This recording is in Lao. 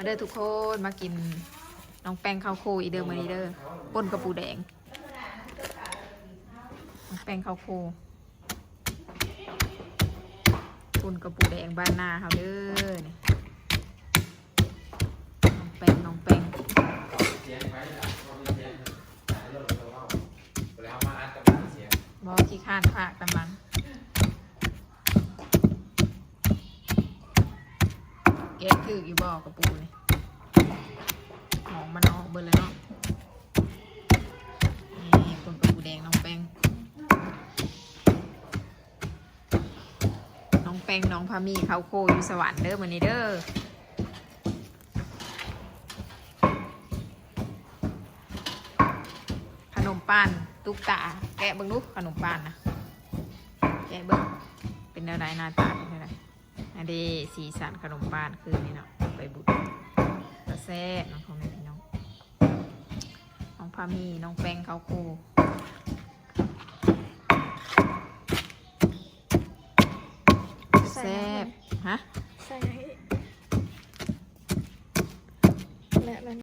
ມາເດີທຸກຄົນ ມາກິນນ້ອງແປ້ງເຂົ້າໂຄອີກເດີມື້ນີ້ເດີ ປົ່ນກັບປູແດງ ນ້ອງແປ້ງເຂົ້າໂຄ ປົ່ນກັບປູແດງບ້ານນາເຮົາເດີນີ້ ນ້ອງແປ້ງ ນ້ອງແປ້ງ ບໍ່ ຂີ້ຄ້ານພາກຕຳລັງ ແກະຖືກຢູ່ບໍ່ກະປູນີ້ ໝອງມັນອອກເບິດແລ້ວເນາະ ນີ້ ປົ່ນກັບປູແດງນ້ອງແປ້ງ ນ້ອງແປ້ງ ນ້ອງພາມີເຂົ້າໂຄຢູ່ສະຫວັນເດີມື້ນີ້ເດີ ຂະໜົມປານຕຸກຕາ ແກະເບິ່ງດູຂະໜົມປານນະ ແກະເບິ່ງ ເປັນແນວໃດ ໜ້າຕາເປັນແນວໃດ ອັນເດ ສີສັນຂະໜົມປານຄືນີ້ເນາະ ໄປບຸນກະແຊບເນາະ ພໍ່ແມ່ພີ່ນ້ອງ ນ້ອງພາມີ ນ້ອງແປ້ງເຂົ້າໂຄ ແຊບ ຮະ ໃສ່ຫຍັງ